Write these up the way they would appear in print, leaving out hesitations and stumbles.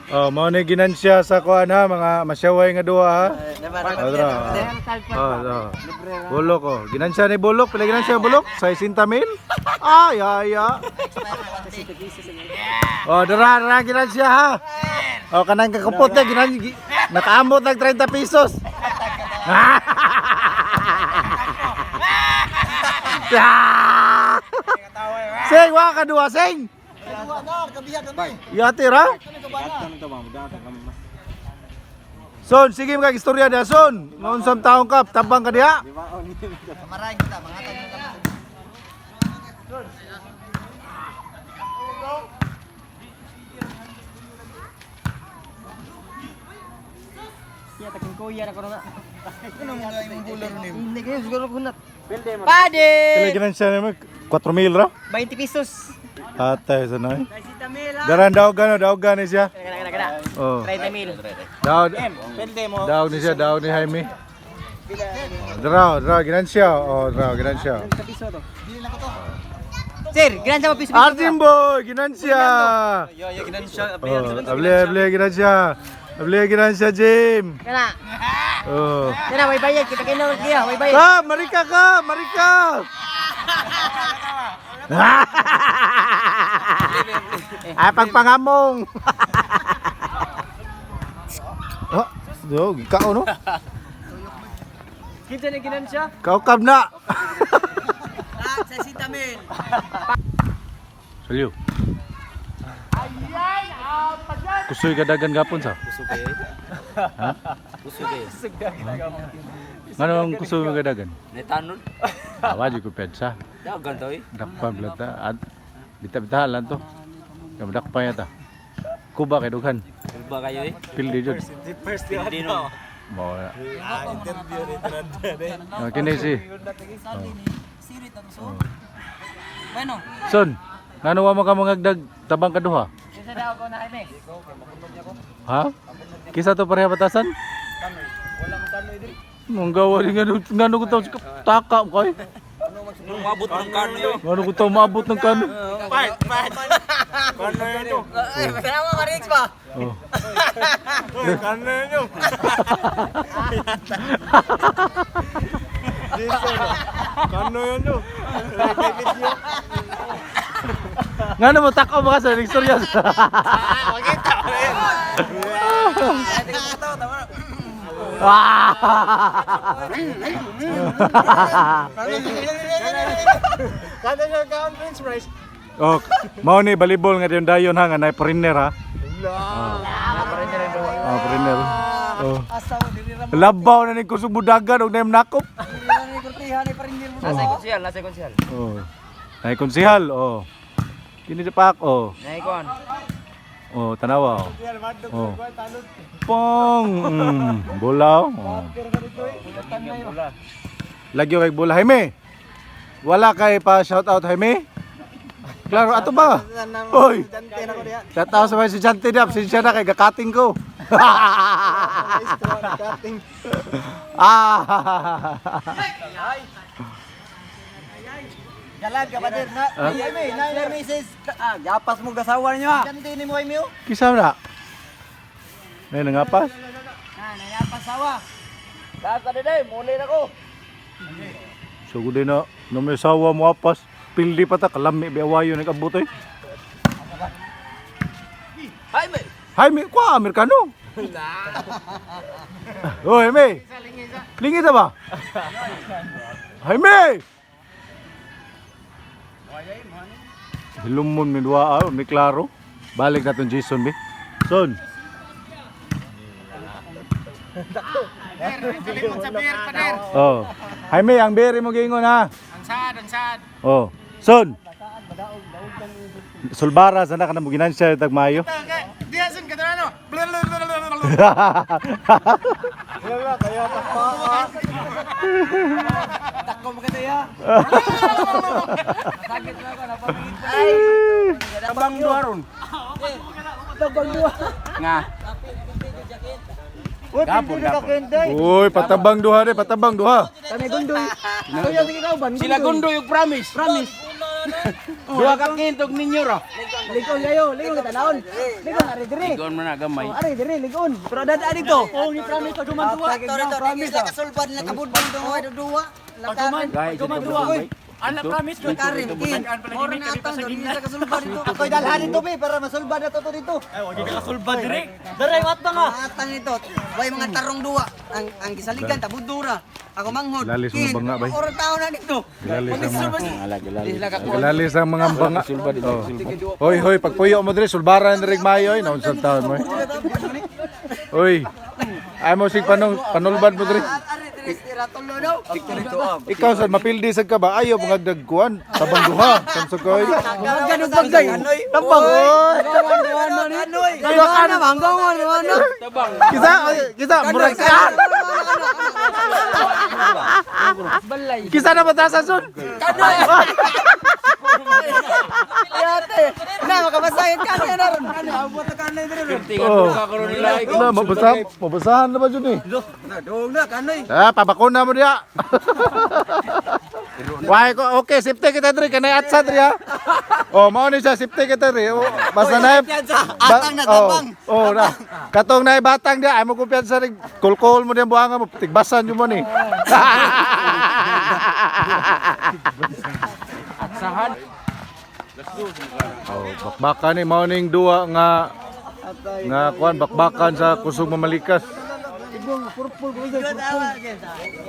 Oh, mao ni ginansya sa kuan ha, mga masyaway nga duha ha. Oh, dra. Oh, oh. Bulok oh. Ginansya ni Bulok, pila ginansya Bulok? 60 mil? Ay, ay, ay. Oh, dara, dara ginansya ha. Oh, kanang kakupot na ginansya. Nakaamot ng 30 pesos. Sing, wa ka duha, sing. Yati ra? Son, sige mga istorya diha, Son. Noon sa taong kap, tabang ka diha. Kamarayan kita, mga tayo. Iya, taking kuya na ko na. Ano mo nga yung bular ni? Hindi kayo siguro kunat. Pade! Pila ginansya nimo? 4 mil ra? 20 pesos. Atay sa noy. 30 mil. Daran daogan oh, daogan ni siya. Kana kana kana. Oh. 30 mil. Daog. Daog ni siya, daog ni Jaime. Draw, draw ginansya. Oh, draw ginansya. Piso to. Sir, gran sa piso. Arjun boy, ginansya. Yo, yo, ginansya. Oh, able able ginansya. Able ginansya Jim. Kana. Oh. Kana way bayad kita kinaw diya, way bayad. Ka, marika ka, marika. Ay pagpangamong. Oh, do, kao no? Kinsa ni ginansya? Kaukab na. Ah, 60 mil. Salyo. Kusoy kadagan gapon sa? Kusog kayo. Ha? Kusog kayo. Ngano ang kusoy nga kadagan? Netanol. Awa di ko pedsa. Dagan to eh. Dakpa blata at bita-bita lang to. Dakpa yata. Kuba kay dughan. Kulba kayo eh. Pildi jud. Hindi no. Mo na. Ah, kini si. Sirit na to so. Bueno, Son, ngano wa man ka mangagdag tabang kaduha? Kinsa daw ko na kami? Ha? Kisa to pareha batasan? Mong gawa rin ngano ngano ko taw taka mo kay. Umabot ng kano yun. Ngano ko taw maabot ng kano. Ay, masama ka Rix ba? Oh. Ngano mo takaw ba ka sa istorya? Ah! Oh, mao ni balibol nga diyon dayon ha nga nay foreigner ha. Oh, foreigner. Oh. Labaw na ni kusog budagan og naim nakop. Nasa konsihal, nasa konsihal. Oh. Nay konsihal, oh. Kini sa pak, oh. Naikuan. Oh, tanawa, oh. Oh. Pong. Bola, oh. Lagyo kay bola Jaime. Wala kay pa shout out Jaime. Klaro ato ba? Oy. Shout out sa mga estudyante niya. Pasensya na kay gakating ko. Ah. Jalan ka ba din? Na, ay, may, na, na, misis. Ah, gapas mo gasawa niyo ah. Ganti ni mo ay miyo. Kisa na. May nangapas. Na, nangapasawa. Lahat ka din eh, muli na ko. So gud na no may sawa mo apas. Pildi pa ta kalami biawayo nag-abot oy. Ay, may. Jaime, kwa Amerikano. Oh, Jaime. Lingi sa ba? Jaime! Hilumon mi duha ah, mi klaro. Balik na tong Jason bi. Son. Oh. Jaime, ang bere mo giingon ha. Ang sad, ang sad. Oh. Son. Sulbara sana ka na mo ginansya tag maayo. Diya sun ka ano? Tako mo kita ya. Tabang duha ron. Nga. Uy, pindi ka kende. Uy, patabang duha de, patabang duha. Kami gundoy. Kuya sige ka uban. Sila gundoy yung promise. Promise. Duha ka kintog ninyo ra. Ligon kayo, ligon ka tanawon. Ligon ari diri. Ligon man na gamay. Oh, ari diri ligon. Pero dada dito. Oh, ni promise pag duman duwa. Promise ka kasulbad na kabudbud dong oy duwa. Lakarin. Ala promise ko. Lakarin. Moro na atang dong sa kasulbad dito. Ako'y dalhan dito be para masulbad na to to dito. Ay, wag ka kasulbad diri. Dere wat ba nga? Atang ito. Way mga tarong duwa. Ang gisaligan tabudura. Ako manghod. Lalis mga banga, bay. Oro tao na dito. Lalis ang mga Lalis ang mga banga. Oh. Hoy, hoy, pagpuyo mo diri sulbaran diri mayo oy, naunsa taon mo. Oy. Ay mo sig panong panulbad mo diri. Ari diri ratol no. Ikaw sad mapildi sad ka ba? Ayaw mga dagkuan, tabang duha, samsog koy. Ganun bagay. Tambang. Kanoy. Ano manggongon ano? Kisa, kisa murag siya. Kisa na batasan sun. Yate. Na makabasahin ka na ron. Ano abot ka na diri. Oh. Na mabasa, mabasahan na ba jud eh? Dong na kanoy. Ah, pabakuna mo diya. Why ko okay, safety kita diri kanay atsa diri ha. Oh, mao ni siya safety kita diri. Oh, basta na Atang na tabang. Oh, oh na. Katong na batang diya, ay mo kumpiyansa rin. Kulkol mo diyang buhanga mo, tigbasan yun mo ni. Oh, bakbakan ni mao ning duwa nga nga kuan bakbakan sa kusog mamalikas.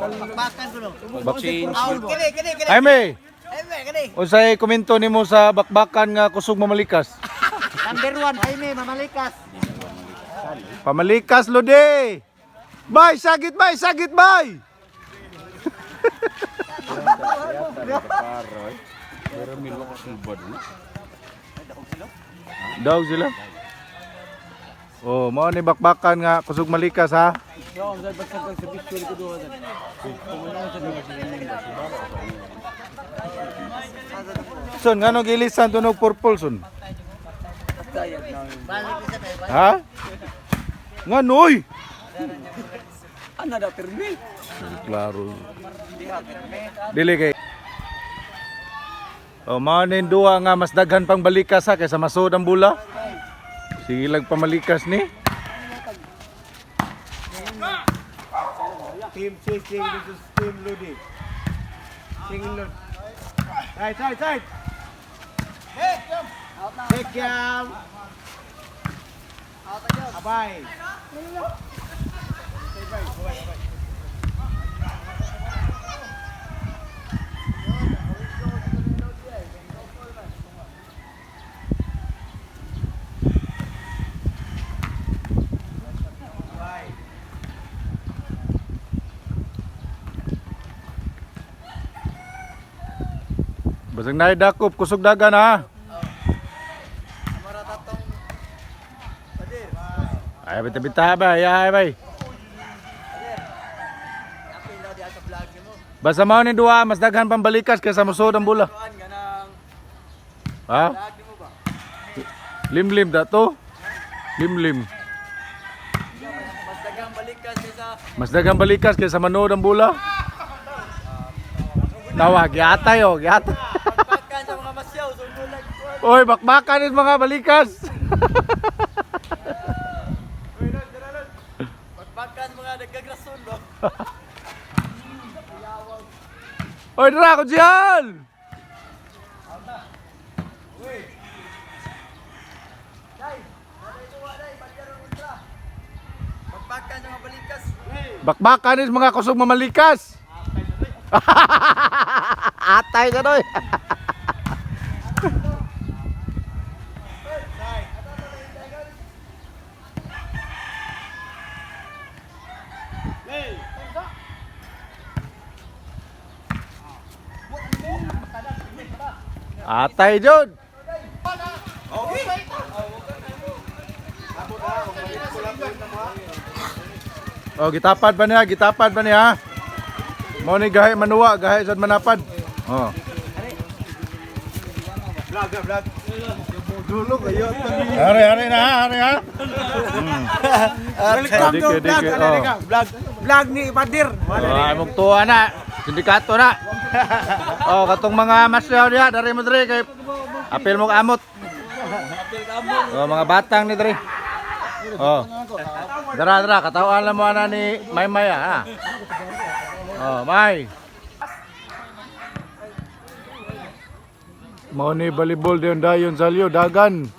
Bakbakan ko no. Bak Kini kini kini. Jaime, Ay, kini. unsay komento nimo sa bakbakan nga kusog mamalikas? Number 1 Jaime mamalikas. Pamalikas lodi. Bay, sagit bay, sagit bay. Daw sila. Oh, mao ni bakbakan nga kusog malikas ha. Son, ngano gilisan tunog purple son? Ha? Ngano oy? Ana da permi. Klaro. Dili kay. Oh, mao ni duha nga mas daghan pang balikas ha kaysa masud ang bula. Sige lang pamalikas ni. Team chasing versus Team Lodi. Single Lodi. Side, side, side. Take care. Abay. Basag na dakop kusog dagan ha. Ay bita bita ba, ay ay bay. Basta mao ni duha mas daghan pang balikas kaysa mosud ang bula. Ha? Limlim da to. Limlim. Mas daghang balikas kaysa manood ang bula. Tawa, giatay oh, giatay. Bakbakan sa mga masyaw, sumulag. Oy, bakbakan is mga balikas. Bakbakan sa mga nagkagrason ba? Oy, dra ko diyan. Bakbakan sa mga balikas. Bakbakan is mga kusog mamalikas. Atay ka doy. Atay jud. Oh, gitapad pa niya, gitapad pa niya. Mo ni gahi manuwa, gahi sad manapad. Oh. Vlog, vlog. Dulo kayo. Are, are na, are ha. Welcome to Dike, vlog. dike, Ano oh. ka? Vlog. Vlog ni Padir. Oh, ay mong tuwa na. Sindikato na. Oh, katong mga masyaw diha, dari mo diri kay apil mo amot. Oh, mga batang ni diri. Oh. Dara dara, katawaan lang mo ana ni Maymay ah, ha. Oh, May. Mao ni volleyball diyon dayon salyo dagan.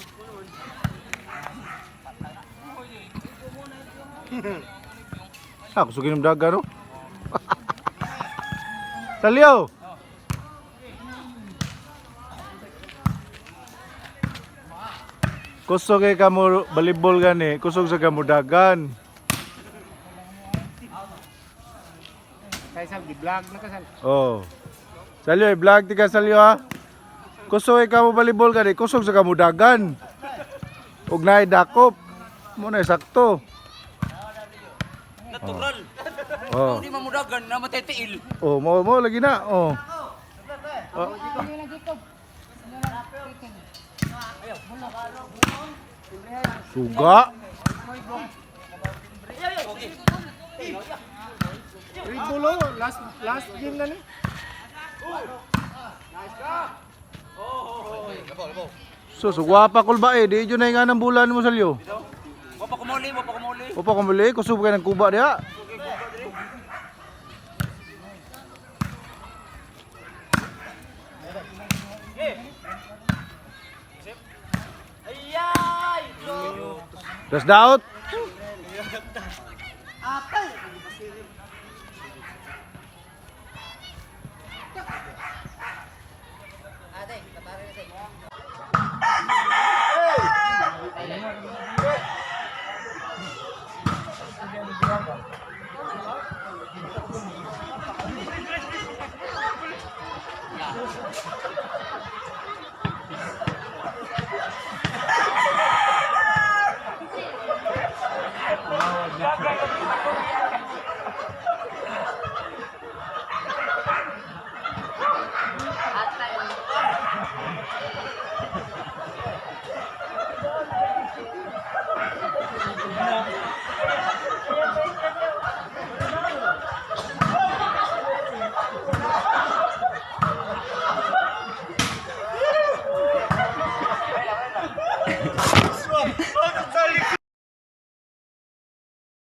Ah, kusugin ng dagan no. Salyo. Kusog kay kamo volleyball gani, kusog sa kamo dagan. Kay sal gi-vlog na ka sal. Oh. Salyo, i-vlog ti ka salyo ha. Kusog kay kamo volleyball gani, kusog sa kamo dagan. Ug naay dakop. Mo na sakto. Natural. Oh. Hindi mamudagan na matitiil. Oh, mo mo lagi na. Oh. Oh. Suga. Ribulo last last game na ni. So, so gwapa kul ba eh, di jud na nga ng bulan mo salyo. Wapa kumuli, wapa kumuli. Opa kumuli, kusog kay ng kuba diha. Das daot.